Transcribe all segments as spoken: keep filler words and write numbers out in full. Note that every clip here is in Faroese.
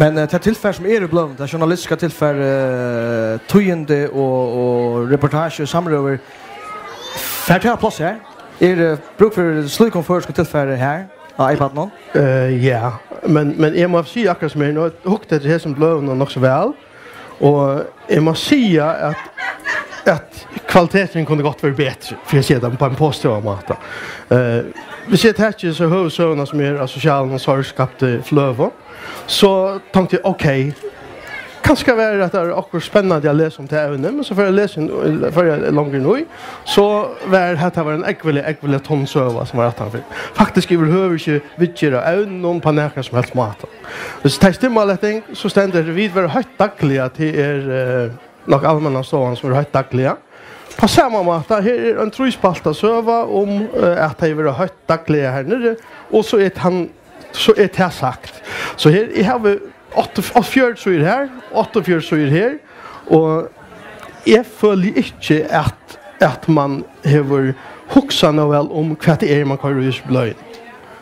Men eh, tað tilfar, sum er í bløðunum, tað journalistiska tilfar, eh, tíðindi og, og reportage og samrøður, fær tað pláss her? Er eh, brúk fyri slíkum føroyskum tilfari her á iPadinum? Uh, ja, men, men eg má siga akkurát sum er, nú hugdi eg eftir hesum bløðunum nokk so væl, og eg má siga at, at kvaliteturin kundi gott verið betri, fyri at siga tað á ein positivan máta. Uh, viss eg taki so høvuðssøguna, sum er av sosialum og sorgskapti fløgu, so tonkti eg, ok, kanska var at tað er okkurt spennandi at lesa um tað evnið, men so fór eg at lesa inn, fór eg longur inn í, so var hetta var ein ógvuliga, ógvuliga tunn søga, sum var aftanfyri. Faktiskt yvirhøvur ikki viðgerð av evninum á nakran sum helst máta. Viss tað er stimmalætting, so stendur, vit verða hótt dagliga, tað er eh, nokk almenna stovan, sum er hótt dagliga. Á sama máta, her er ein tríspalta søga um eh, at tey verða hótt dagliga her niðri, og so er tann, so er tað sagt. So her, eg havi átta, áttaogfjøruti síður her, áttaogfjøruti síður her, og eg føli ikki, at, at man hevur hugsað nóg væl um, hvat tað er, man koyrir í hesi bløðini.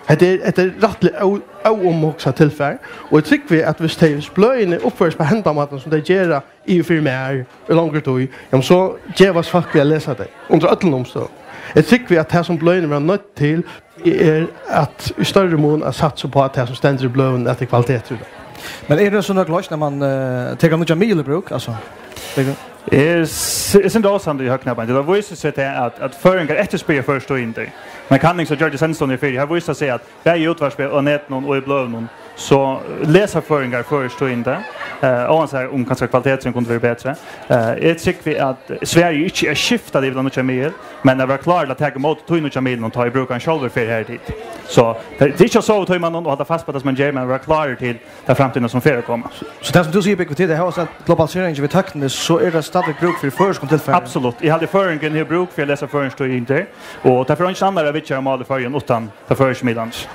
Hetta er, hetta er rættiliga ó-, óumhugsað tilfar, og eg trúgvi, at viss tey bløðini uppførast á hendan mátan, sum tey gera yvir fyri mær í longri tíð, jamen, so gevast fólk við at lesa tey, undir øllum umstøðum. Eg trúgvi, at tað, sum bløðini verða noydd til, er at í størri mun at satsa upp á, at tað, sum stendur í bløðunum, at tað er kvalitetur í tí. Men er tað so nøkur loysn, at man eh, tekur nýggja miðil í brúk? Altso, tekur Eg s-, eg synist ósannur í høgnabann. Tað vísir seg til, at, at føroyingar eftirspyrja føroysk tíðindi. Men kanning, sum Gjørdi Sveinsson er fyri, har vísir seg, at bæði í útvarpi og netinum og í bløðunum, so lesa føroyingar føroysk tíðindi, eh, óansæð um kanska kvaliteturin kundi verið betri. Eh, eg trúgvi, at svarið ikki er at skifta tað yvir á nýggja miðil, men at vera klárur til at taka ímóti tí nýggja miðlinum, tá ið brukarin sjálvur fer har tit. So tað, tað er ikki at sova í tímanum og halda fast á tað, sum man ger, men at vera klárur til ta framtíðina, sum fer at koma. So tað, sum tú sigur, Búgvi, til tað, hóast at globaliseringin við tøkni, so er tað stadigvæk brúk fyri føroyskum tilfari? Absolutt. Eg haldi, føroyingurin hevur brúk fyri at lesa føroysk tíðindi, og tað fer eingin annar at viðgera mál í Føroyum uttan ta føroysku miðlarnir.